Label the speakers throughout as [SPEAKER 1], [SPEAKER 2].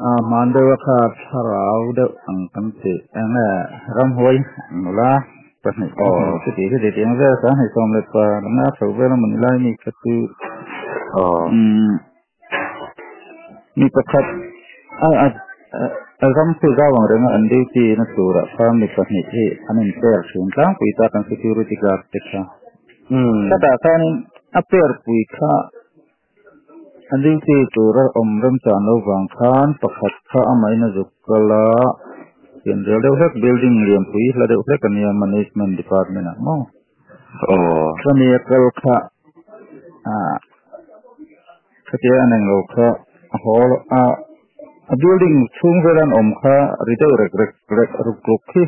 [SPEAKER 1] A hman deuh a kha thlarau deuh ang kan tih eng nge ramhuai nula pahnih kan hmu chuti chuti tih ang vel kha hei sawm leh pa langa chho vel a mawni lai mi kha chu mi pakhat a a ram chu zau ang reng a an duty na turah khan mi pahnih hi an in pair thin tlangpui ta kan security guard te kha chutah khanin a pair pui kha. A duty tura awm remchang lo vang khan pakhat kha amahin a zuk kal a, pian rel deuh hlek building lianpui hla deuh hlek a nia management department ah maw khami a kal kha ah khatia an englo kha a haw a a building chhung vel an awm kha ri deuh rek rek rek ruk ruk khi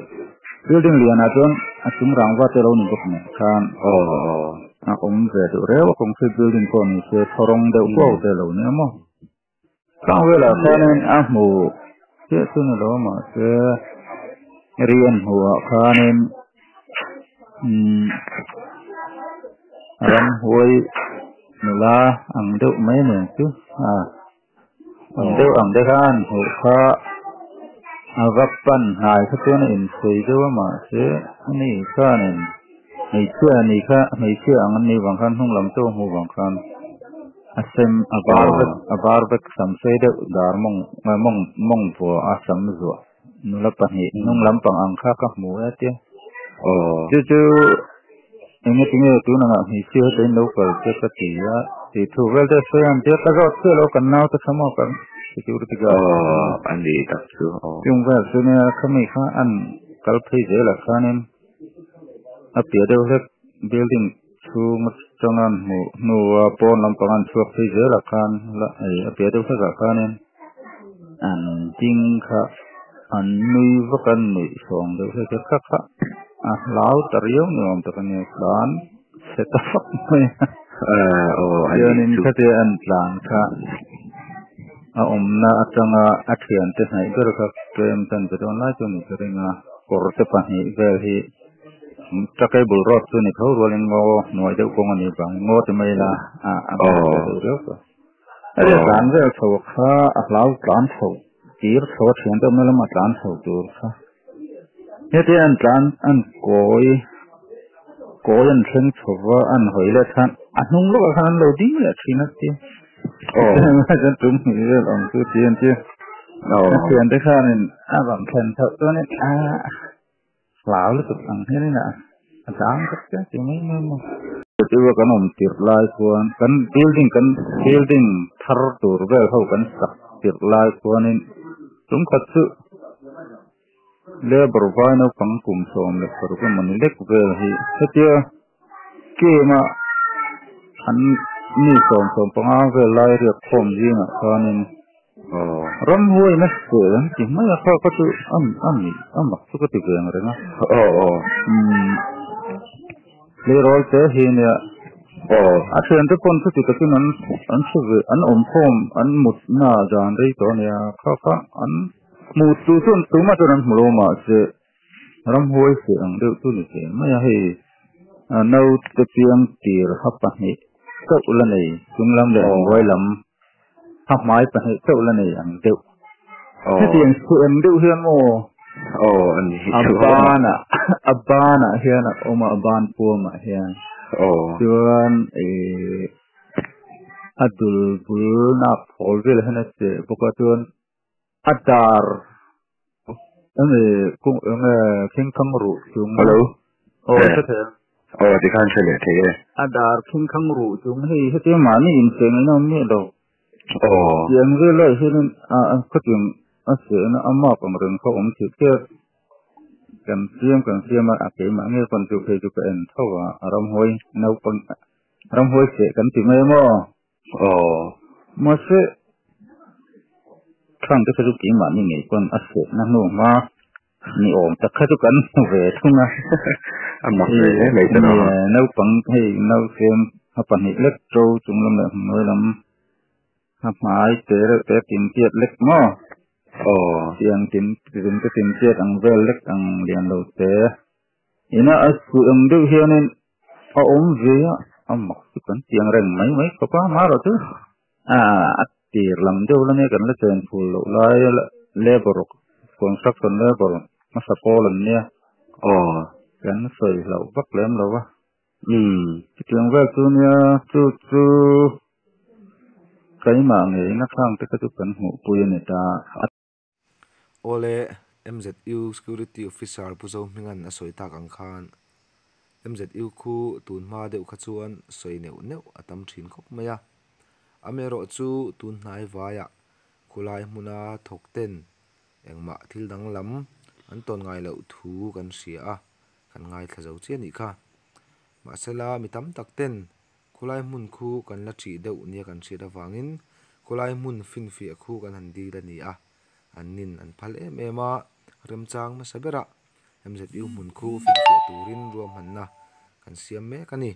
[SPEAKER 1] building lianah chuan a chung rangva te lo ni bawk nen khan a awm ve deuh reuh a concrete building pawh ni se thaw rawng deuh huau te lo nia maw tlang velah khanin a hmu chiah chu ni lo mahse ri an hmuh ah khanin umm ramhuai nula ang deuh mai nen chu a. Ang deuh ang te khan hmuh kha a va pan hnai kha chuan a insawi deuh a mahse ani khanin hmeichhia a nih kha hmeichhia ang an nih vang khan hnung lam chu a hmuh vang khan a sem a var vek a var vek sam sei deuh dar mawng mawng mawng vuah a sam zuah nula pahnih hnung lampang ang kha ka hmu e tia chu chu. Enge tinge tun angah hmeichhia heta in lo kal che ka ti a, tih thu vel te sawi ang tia ka zawt chiah lo kan nau te kha maw kan security guard
[SPEAKER 2] Aw a ni tak chu aw.
[SPEAKER 1] Chung vel chu nia khami kha an kal phei zel ah khanin a piah deuh hlek building chhung atanga an hmuh hnu a pawn lampang an chhuak phei zel ah khan la ei a piah deuh hlek ah khanin an ding kha an nui vak a nuih sawng deuh hlek a kha kha. A hlau ta riau ni awm tak a nia tlan chhe ta fak mai a. Chuanin khatia an tlan kha a awmna atanga a thiante hnaih ber kha tlem chan ve dawn lai chu a ni ka ring a kawr te pahnih vel hi Truckable road chu ni tho rualin ngaw hnuai deuh kawng a nih vangin ngaw ti mai ila a a deuh riau tawh. A tlan vel chho kha a hlau tlan chho tir chho a thiante awmna lama tlan chho tur kha. Heti an tlan an kawi kawi an thleng chho va an hawi leh khan a hnung lawkah khan an lo ding leh thin a ti chuan tum hnih vel awm chu ti an ti a thian te khanin a rawn thlen chhoh chuanin a hlau lutuk ang hianin a a dang vek chiah ti mai mai maw. Chu kan awm tirh lai chuan kan building kan building thar tur vel ho kan sak tirh lai chuanin tum khat chu. Labour vai naupang kum 16 emaw ni lek vel hi hetia game a an mi 15 vel lai riak khawm zingah khanin ramhuai na seh an ti mai a kha kha chu a ni a mak chu ka ti ve ang reng a tleirawl te hi nia a thiante pawn chuti takin an an hre ve an awm khawm an mutna zan rei tawh a nia kha kha an. Hmuh tu chuan tumah chuan an hmu lo mahse ramhuai feh ang deuh chu ni ve mai a hei naute piang tir ha pahnih chauh la nei chung lam leh hnuai lam ha hmai pahnih chauh la nei ang deuh hetiang chu ang deuh hian maw a banah a banah hian a awm a a ban puamah hian chuan ihh a dul bul nak phawl vel hian a cheh bawk a chuan. A dar enge kung enge khingkhang ruh chung.
[SPEAKER 2] Hello.
[SPEAKER 1] Aw hre thei ang.
[SPEAKER 2] Aw tikhan hre leh thei e.
[SPEAKER 1] A dar khingkhang ruh chung hei hetiang mahni incheng in a awm miah lo.
[SPEAKER 2] Aw.
[SPEAKER 1] Tiang vel lai hianin a khawtiang a sehna a mark ang reng kha awm thei tep. Kan siam kan siam a a keimah nge pawn chu phei chu ka en tho a a ramhuai naupang ramhuai seh kan ti mai maw.
[SPEAKER 2] Aw.
[SPEAKER 1] Mahse, thlang te kha chu keimahni ngei pawn a sehna hnu hma ni awm tak kha chu kan hmu ve thung a.
[SPEAKER 2] A mak ve hle mai ta rawh.
[SPEAKER 1] Naupang hei nausem a pahnih lek to chung lam leh hnuai lam a hmai te reuh te tin tiat lek maw?
[SPEAKER 2] Aw.
[SPEAKER 1] Tiang tin tin te tin tiat ang vel lek ang lian lo te. Ina a suh ang deuh hianin a awm ve a, a mak chu kan tiang reng mai mai khawp a, marawh chu a tir lam deuh la nia kan la chen phul loh lai labour construction labour hmasa pawl an nia.
[SPEAKER 2] Aw.
[SPEAKER 1] Kan sawi hlauh vak lem lo va.
[SPEAKER 2] Umm.
[SPEAKER 1] Chutiang vel chu nia chu chu keimah ngeina khang te kha chu kan hmuhpui a ni ta.
[SPEAKER 3] Awle, MZU Security Officer Pu Zohminga'n a sawi tak ang khan MZU khu tun hma deuh kha chuan sawi neuh neuh a tam thin khawp mai a. Amaherawhchu tun hnai vaiah khulai hmuna thawk ten engmah thil danglam an tawn ngai loh thu kan hria a, kan ngaithla zo chiah a nih kha. Mahsela mi tam tak ten khulai hmun khu kan la ṭih deuh nia kan hriat avangin khulai hmun finfiah khu kan han dil a ni a, an nin an phal em em a, remchang hmasa berah MZU hmun khu finfiah turin ruahmanna kan siam mek a ni.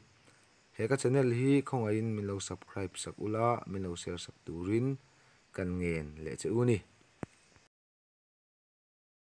[SPEAKER 3] He ka channel hi khawngaihin min lo subscribe sak ula, min lo share sak turin kan ngen leh che u ni.